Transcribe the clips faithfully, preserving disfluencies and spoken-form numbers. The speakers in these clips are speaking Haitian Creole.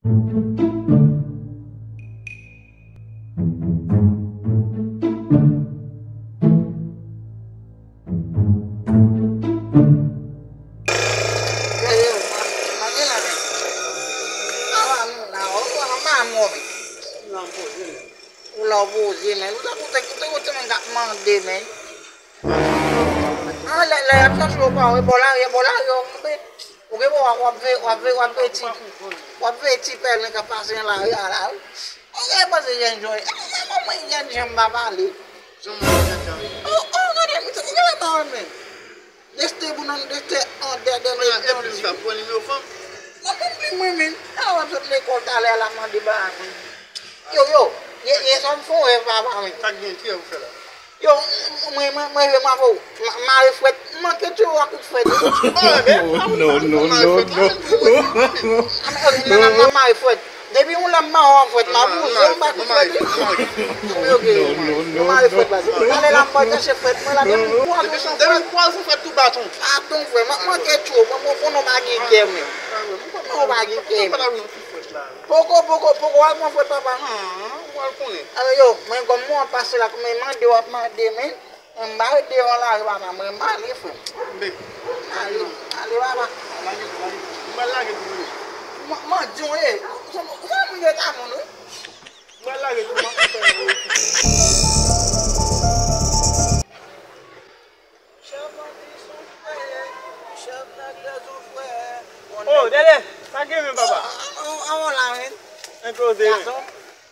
Ou la w poze, men. Ou la w poze, men. Ou ta koute, koute, koute, men, k ap mande, men. Ah, lè, lè y ap chache w pa wè, bò lari, bò lari, w ap kanpe. Ou gen bò, w ap, w ap ve-, w ap ve-, w ap veye ti, w ap veye ti pèlen k ap pase nan lari a la, wi. Ou gen panse jèn jòy. E, e, kòman jèn jan m pa pale? Oh, oh, gade, misye, ou gen lè pa wè, men. Deste pou nan deste an dèdè. Mwen, e plim sa, pran nimewo fanm. Mwen, mwen, mwen, mwen. A, w ap sot lekòl talè, l ap mande bagay, mwen. Yo, yo, ye, ye, sa m fè w rèv papa, mwen. Sa k gen, ki rèv ou fè la? Yo, mwen, mwen, mwen, mwen, mwen, mwen, mare frèt. M manke tchou ak kout frèt. Oh, men, non, non, non, non. Mwen mare frèt. Depi yon lè m mare w ak frèt, m ap wouze w, m pa kout frèt, wi. Ok, ok. Mwen mare frèt, baz. Talè la, m pral chache frèt mwen la, depi twa zon san frèt. Depi twa zon san frèt, tou baton. Baton, frè. M ap manke tchou. Mwen, mwen, mwen, mwen pa gen kè, mwen. Mwen pa gen kè, mwen. Poko, poko, poko, w al pran frèt papa. Ou al konnen. Alò, yo, mwen, kòm mwen ap pase la, kòm mwen mande, w ap mande, men. M pa ret devan lari, papa, mwen m ale, frè. Mbe. Ale, ale, papa. Lage, lage. M pral lage pou mwen. M, m di w, e, ou, ou, ou, ou, ou, ou, ou, ou, ou, M pral lage tou, m ap fè yon retour. Oh, Dèdè, sa gen menm, papa? Avan la, men. Enpoze, men.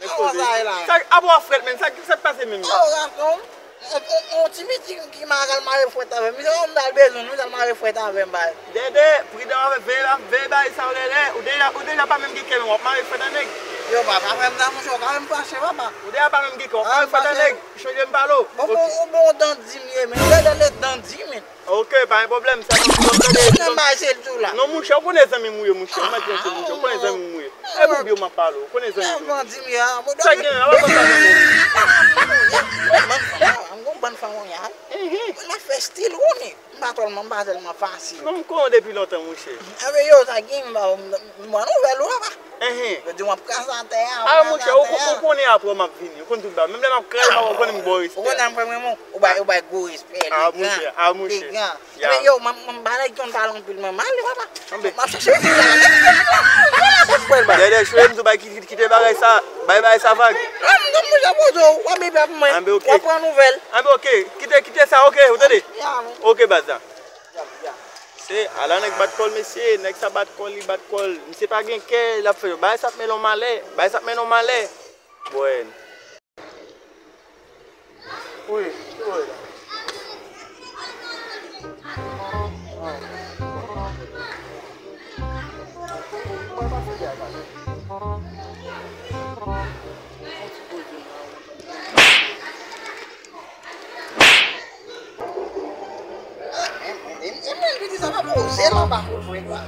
Enpoze. Sa, apa w frèt, men. Sa, sa k pase menm? Oh, gason. On, on, on ti pitit ki, ki mal al mare frèt avè m. Misye, m t al bezwen, misye al mare frèt avè m, bay. Dèdè, pridan avè, veye la, veye bay sa yo, Dèdè. Ou deja, ou deja pa menm gen kè, men w ap mare frèt a nèg. Yo, papa, fè m sa, monchè, ou ka fè m fache, papa. Ou deja pa menm gen kè, w ap mare frèt a nèg. Chonje m pale w. Bon, bon, bon, bon, dandi m ye, men. Dèdè, dèdè, dandi, men. Ok, pa gen pwoblèm, sa nou, nou, nou, bay se l tou la. Non, monchè, ou konnen zanmi m ou ye, monchè. Ou mèt rantre, monchè, ou konnen zanmi m ou ye. E pou byen m ap pale w, ou konnen zanmi m ou ye. Sa gen, ala konsa, zanmi m. M gon bann fanm, m gon bann fanm, ou ya. Mwen fè stil, ou konnen. M pa tèlman, m pa tèlman fasil. Non, m konnen w depi lontan, monchè. Enben, yo, sa gen, m pa, m, m, m pran nouvèl ou, papa. Enhen. Yo di m ap kraze atè a, ap kraze atè a. Ah, monchè, ou, ou konnen apre m ap vini. Ou konn tout bagay. Menm lè m ap kraze, m ap konnen m ba w respè. Ou konnen m fè mwen, ou bay, ou bay gwo respè, legan. Ah, monchè, ah, monchè. Legan. Enben, yo, m, m, m pa nèg ki konn pale anpil, mwen, m ale, papa. M ap chache. Dèdè, chwe m tou, bay, kite, kite bagay sa. Bay, bay sa vag. Ah, m, m, m, m, w ap bebe avèk mwen. Enben, ok. W ap pran nouvèl. Enben, ok. Kite, kite sa, ok, ou tande? Ya, men. Ok, baz la. Se, ala nèg bat kò l, mesye, nèg sa bat kò l, li bat kò l. Misye pa gen kè, l ap fè yo. Bagay sa ap mennen w malè, bagay sa ap mennen w malè. Bwè. Wi, ki bò la? Mwen pase dèyè la. Yon ti poze la. E mwen, e mwen, piti sa pa poze la, pa fout vre, kwa.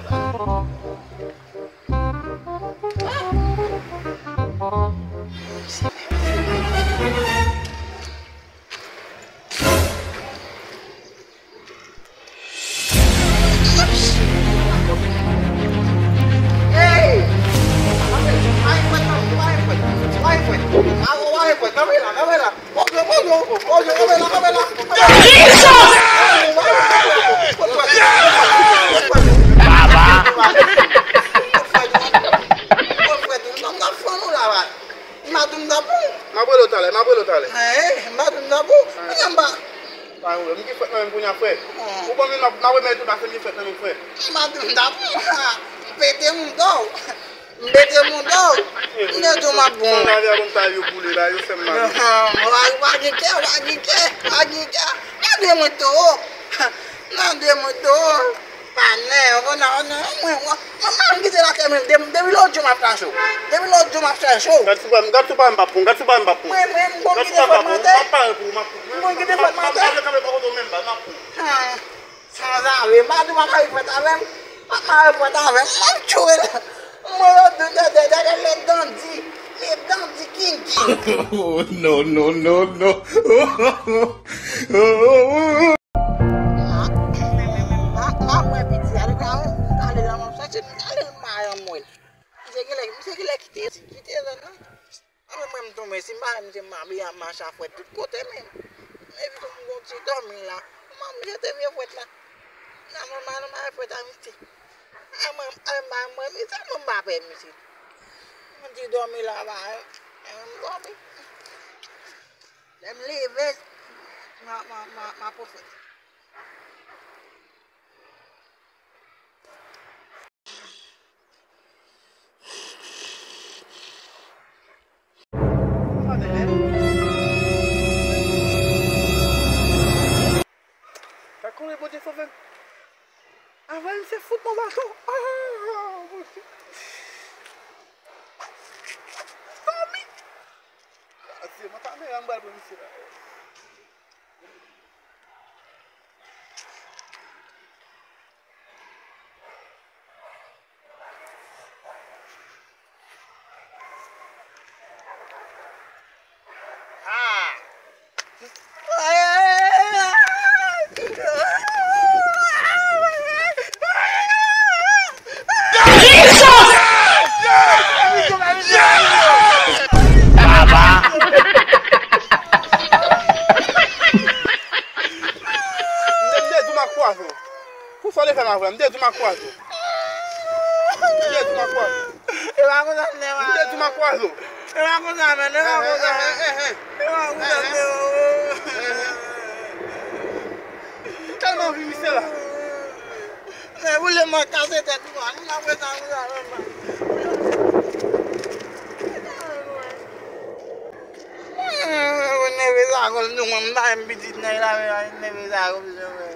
M ap rele w talè, m ap rele w talè. Hein, m pa di m nan pou. Kounya m pa. Pa yon lè, m gen frèt nan men m kounya, frè. Ou ban m, m ap, m ap remèt ou pase m gen frèt nan men m, frè. M pa di m nan pou. M pete mouda w. M pete mouda w. M te di w m ap bon. San lavi a bon ta yo boule la, yo fè m mal. Ou pa, ou pa gen kè, ou pa gen kè, ou pa gen kè. Nan de mwen towo. Nan de mwen towo. Panè, ou konn, ou konn, mwen, mwen, mwen, mwen kite lakay mwen, de-, depi lòt jou m ap chache w. Depi lòt jou m ap chache w. Gad sou pa m, gad sou pa m, m ap pran, gad sou pa m, m ap pran. Mwen, mwen, m konn kite fòt mantè. M ap pale pou ou, m ap pran. M konn kite fòt mantè. M ap pale pou ou menm, m ap pran. Ah, sanzave, m pa di w pa mare fòt avè m. M ap mare fòt avè m. M ap tchwe l. Mwen, yo, de, de, de, de, de, le dandi. Le dandi king king. Oh, no, no, no, no. Ah, men, men, men, men, m pa, m pa wè piti a, depi a, m ale la, m ap chache, m ale, m pa janm wè l. Misye genlè, misye genlè kite, kite zòn nan. Anben, mwen, m tonbe, si m pa wè misye, m abiye ap mache a fwèt tout kote, men. Epi tou, m gon ti dòmi la. Kòman misye te vye fwèt la? Nan mwen, m pa nan fwèt a misye. Ay, mwen, ay, mwen, mwen, misye, mwen, m pa pè misye. M di dòmi la, ba, m dòmi. Lè m leve, m a, m a, m a, m a pwofite. Sa konnen Bondye sove m. Avè m se fout mwen baton. Ah, Bondye. Dòmi. Ase, mwen kamera m pral pran misye la. M te, m te di w m a kwaze w. Pou sa w te fè m avè m, m te di w m a kwaze w. M te di w m a kwaze w. E pa konsa m te. M te di w m a kwaze w. E pa konsa, men, e pa konsa. E pa konsa, men. M tèlman anvi misye la. Men boule mwen kase tèt mwen. Mwen apre sa, mwen sa, mwen sa. Mwen neve sa kòm nou, mwen, m pa menm pitit nèg la, men mwen neve sa kòm nou, men.